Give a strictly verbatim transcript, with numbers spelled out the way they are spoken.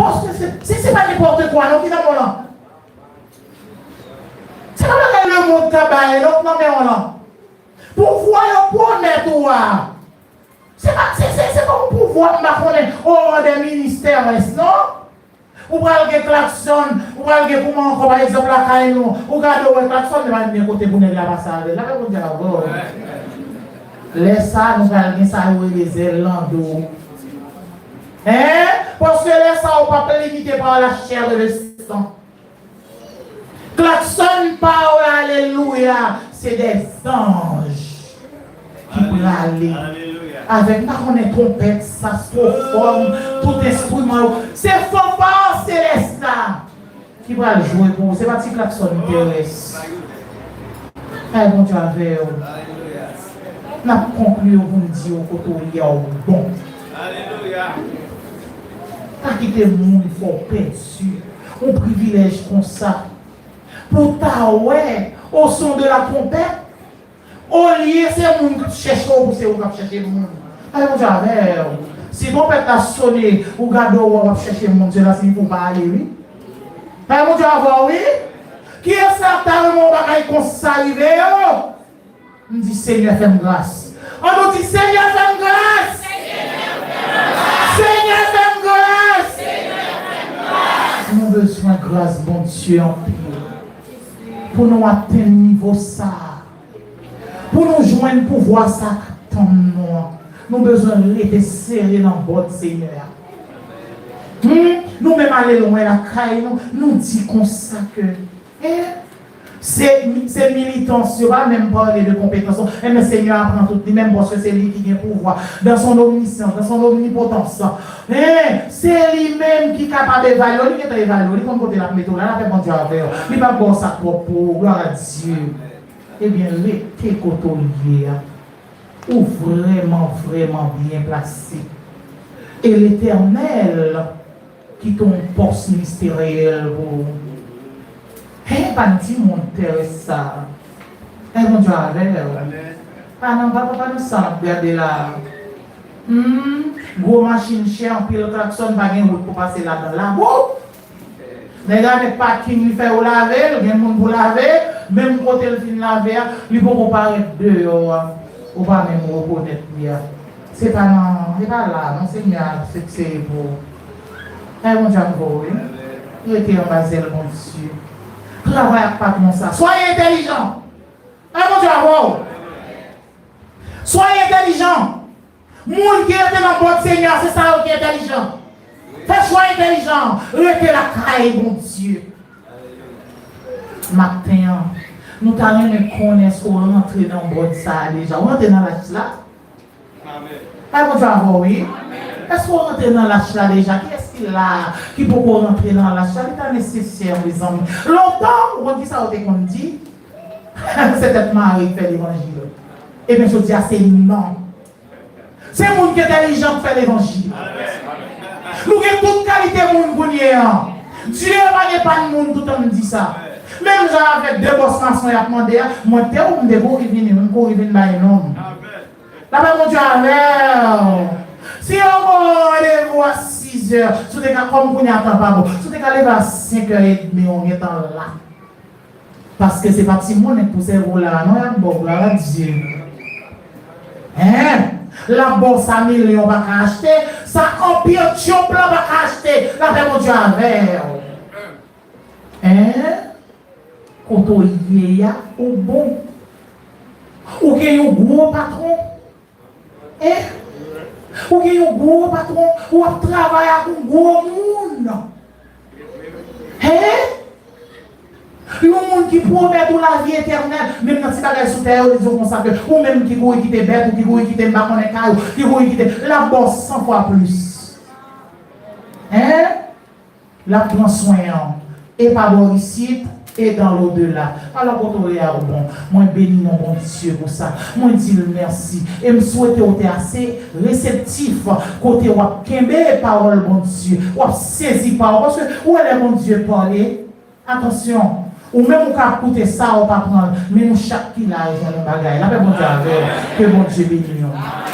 Paske se, se, se pa nenpòt kwa non ki nan men w lan. Se pa bagay lemonn ka bay non k nan men w lan. Pouvwa yo pwomèt ou a, se pa, se, se, se pa yon pouvwa m pa konnen, o ran de ministè rès non. Ou pral gen klaksòn, ou pral gen kouman ankò, pa egzanp, lakay nou, ou gade ou wè klaksòn, li pa gen kote pou nèg la pase avè l. Lakay Bondye avè w. Lè sa, nou pral gen sa yo rele zèl lando. Hein? Paske lè sa, ou p ap limite pa la chair et le sang. Klaksòn pa w la, alelouya, se dè zanj ki prale avèk, m pa konnen, twonpèt, saksofòn, tout enstriman yo. Se fanfa selès la ki pral jwe pou ou. Se pa ti klaksòn terès. Ay, Bondye avè w. N ap konkli yo pou n di yo kote w ye a w bon. Pa kite moun fè w pèdi yon privilèj konsa. Pou w ta wè, au son de la trompette, olye se moun k ap chèche w, pou se ou k ap chèche moun. Ay, Bondye avè w. Si twonpèt la sone, ou gade w wè w ap chèche moun, sela siyifi w pa ale, wi. Ay, Bondye avè w, wi. Kiyès la k ta renmen yon bagay konsa rive yo? M di, Senyè, fè m gras. An nou di, Senyè, fè m gras! Senyè, fè m gras! Nou bezwen gras Bondye anpil pou nou atenn nivo sa a, pou nou jwenn pouvwa sa k atann nou an. Nou bezwen rete sere nan bòd Senyè a. Hmm? Nou menm ale lwen lakay nou, nou di konsa ke, eh, se, se militans, yo pa menm pale de konpetans, non. Enben, Senyè a pran tout li menm, paske se li ki gen pouvwa, dans son omniscience, dans son omnipotence. Hein? Se li menm ki kapab evalye w, li gentan evalye w, li konn kote l ap mete w la, lapè Bondye avè w. Li p ap ba w sa k twòp pou ou, gloire à Dieu. Ebyen, rete kote w ye a. Ou vrèman, vrèman byen plase. E Letènèl ki te yon pòs ministeryèl pou ou. Hen, pa n di moun terès sa. Ay, Bondye avè w. Pa nan, pa, pa, pa nan sa n ap gade la. Hmm, gwo machin chè, anpil klaksòn, pa gen wout pou pase ladan l la. Woup! Nèg la met pakin, li fè yo lave l, gen moun pou lave, menm kote l fin lave a, li poko parèt deyò a, ou pa menm rekonèt li a. Se pa nan, se pa la, non, Senyè a fikseye pou ou. Ay, Bondye avè w, wi. Rete anba zèl Bondye. Travay ak patwon sa. Soyez intelligent. Ay, Bondye avè w. Soyez intelligent. Moun ki rete nan bòd Senyè a, se sa yo ki entèlijan. Fè chwa entèlijan. Rete lakay Bondye. Maten an, nou ta renmen konnen èske w rantre nan bòd sa a deja. Ou rantre nan lach la? Ay, Bondye avè w, wi. Èske w rantre nan lach la deja? Kiyès ki la a ki poko rantre nan lach la? Li ta nesesè, mezanmi. Lontan, ou konn kisa yo te konn di? Se tèt mare ki fè levanjil. Ebyen, jodi a, se non. Se moun ki entèlijan k fè levanjil. Nou gen tout kalite moun kounye a. Dye pa gen pa n moun, toutan m di sa. Menm jan avèk de bòs mason y ap mande a, mwen te ou m te kouri vini, m kouri vin bay non m. Lapè Bondye avè w. Si yo ba w randevou a sizè, si w te ka, kòm kounye a tan pa bon, si w te ka leve a senkè edmi, ou gentan la. Paske se pa timoun k pou sèvi w la a non, y ap ba w, gloire à Dieu. Hein? L ap ba w sa milyon pa ka achte, sa anpil tchonp lan pa ka achte, lapè Bondye avè w. Hein? Kote w ye a, ou bon. Ou gen yon gwo patwon. Hein? Ou gen yon gwo patwon, ou ap travay ak yon gwo moun. Hein? Yon moun ki pwomèt ou lavi etènèl, menm nan ti bagay sou tè yo, li di w konsa ke ou menm ki kouri kite bèt ou, ki kouri kite m pa konnen kay ou, ki kouri kite, l ap ba w san fwa plis. Hein? L ap pran swen an, e pa bò isit, e dans l'au-delà. Alò, kote w ye a, ou bon. Mwen beni non Bondye pou sa. Mwen di l mèsi. E m swete w te ase reseptif, kote w ap kenbe pawòl Bondye, w ap sezi pawòl. Paske ou wè lè Bondye pale, atansyon, ou menm ou ka ap koute sa, ou pa pran l, men nou chak ki la a jwenn yon bagay. Lapè Bondye avè w. Ke Bondye beni w.